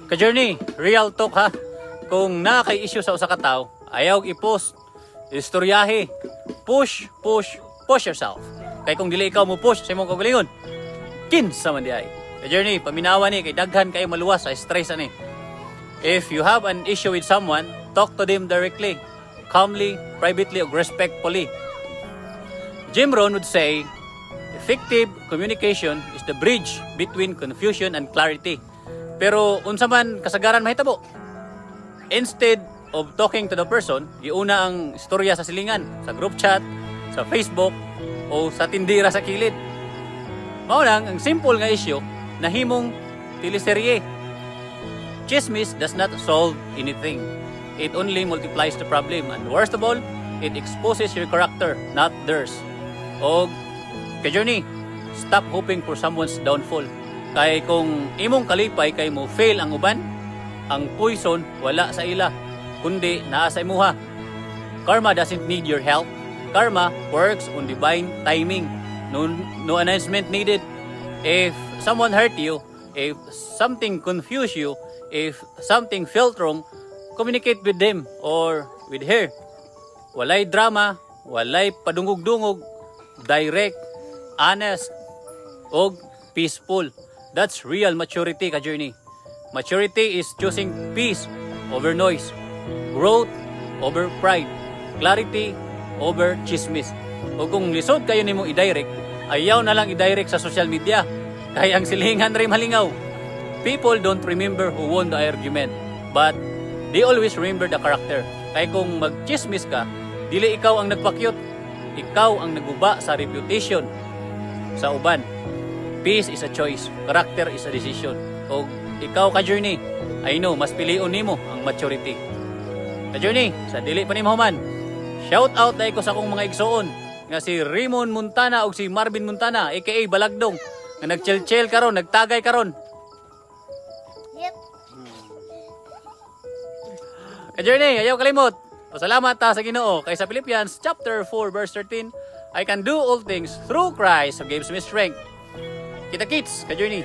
Ka-journey, real talk ha. Kung naa kay issue sa usa ka tawo, ayaw i-post. Istoryahe. Push, push, push yourself. Kay kung dili ikaw mo push sa imong kaugalingon, kinsa man diay? Ka-journey, paminawa ni kay daghan kayo maluwas sa stress ani. If you have an issue with someone, talk to them directly, calmly, privately, or respectfully. Jim Rohn would say, "Effective communication is the bridge between confusion and clarity." Pero unsa man kasagaran mahitabo? Instead of talking to the person, giuna ang istorya sa silingan, sa group chat, sa Facebook, o sa tindira sa kilid. Mao lang, ang simple nga issue, nahimong teleserye. Chismis does not solve anything. It only multiplies the problem. And worst of all, it exposes your character, not theirs. O, ka-journey, stop hoping for someone's downfall. Kay kung imong kalipay kay mo fail ang uban, ang poison wala sa ila, kundi naa sa imuha. Karma doesn't need your help. Karma works on divine timing. No, no announcement needed. If someone hurt you, if something confuse you, if something felt wrong, communicate with them or with her. Walay drama, walay padungog-dungog, direct, honest, og peaceful. That's real maturity, ka journey. Maturity is choosing peace over noise, growth over pride, clarity over chismis. O kung lisod kayo nimo i-direct, ayaw na lang i-direct sa social media. Kay ang silingan rin malingaw. People don't remember who won the argument, but they always remember the character. Kay kung mag-chismis ka, dili ikaw ang nagpakyut, ikaw ang naguba sa reputation sa uban. Peace is a choice, character is a decision. O ikaw, ka journey, I know mas pilion nimo ang maturity. Ka journey, sa dili pa ni mahuman, shout out dahil ko sa akong mga igsoon nga si Raymond Montana ug si Marvin Montana aka Balagdong nga nagchill-chill karon, nagtagay karon. Yep. Ka-journey, ayaw kalimot. Pasalamat ta sa Ginoo kay sa Philippians chapter 4 verse 13, "I can do all things through Christ who gives me strength." Kita kits, ka-journey.